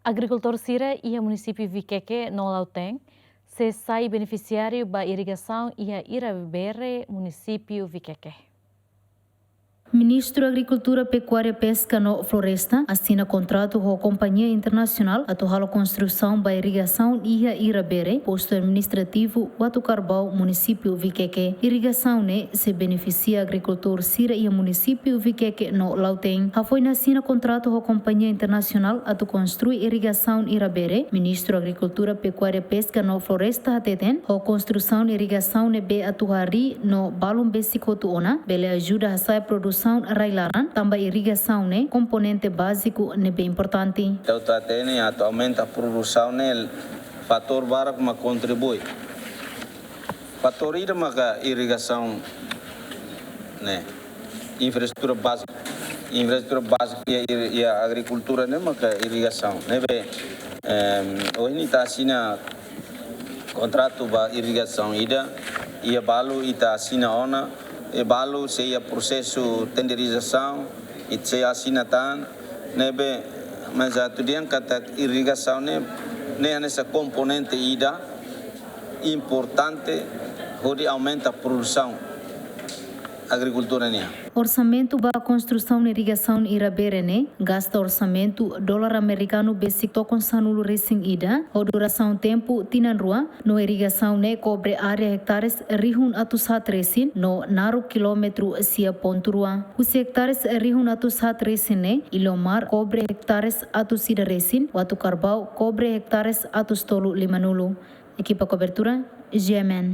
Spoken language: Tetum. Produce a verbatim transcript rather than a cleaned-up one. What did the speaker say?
Agrikultór sira iha munisípiu Vikeke no Lautém sei sai benefisiáriu ba irrigasaun iha Irabere, munisípiu Vikeke. Ministru Agrikultura, Pekuária, Peska no Floresta asina kontratu ho kompañia internasionál atu halo konstrusaun ba irrigasaun iha Irabere, postu administrativu Watu Karbau, munisípiu Vikeke. Irrigasaun ne'e sei benefisia agrikultór sira iha munisípiu Vikeke no Lautém. Hafoin asina kontratu ho kompañia internasionál atu konstrui irrigasaun Irabere, Ministru Agrikultura, Pekuária, Peska no Floresta hateten, ho konstrusaun irrigasaun ne'ebé atu harii no balun besik hotu ona, bele ajuda hasa'e produsaun rai-laran, tanba irrigasaun ne'e komponente báziku ne'ebé importante. Entaun, ita hatene atu aumenta produsaun ne'e, fatór barak mak kontribui. Fatór ida maka irrigasaun ne'e, infraestrutura báziku. Infraestrutura báziku iha ir-, iha agrikultura ne'e maka irrigasaun. Ne'ebé, em, ohin ita asina kontratu ba irrigasaun ida, iha balu ita asina ona, iha balu sei iha prosesu tenderizasaun, ita sei asina tan, ne'ebé, mas atu dehan katak irrigasaun ne'e, ne'e hanesan komponente ida importante hodi aumenta produsaun agrikultura nian. Orsamentu ba konstrusaun irrigasaun Irabere ne'e gasta orsamentu dolar amerikanu besik tokon sanulu-resin-ida, ho durasaun tempu tinan rua, no irrigasaun ne'e kobre área hektares rihun atus haat resin, no naruk kilómetru sia pontu rua. Husi hektares rihun atus haat resin ne'e, Ilomar kobre hektares atus ida resin, Watu Karbau kobre hektares atus tolu limanulu. Ekipa kobertura, G M N.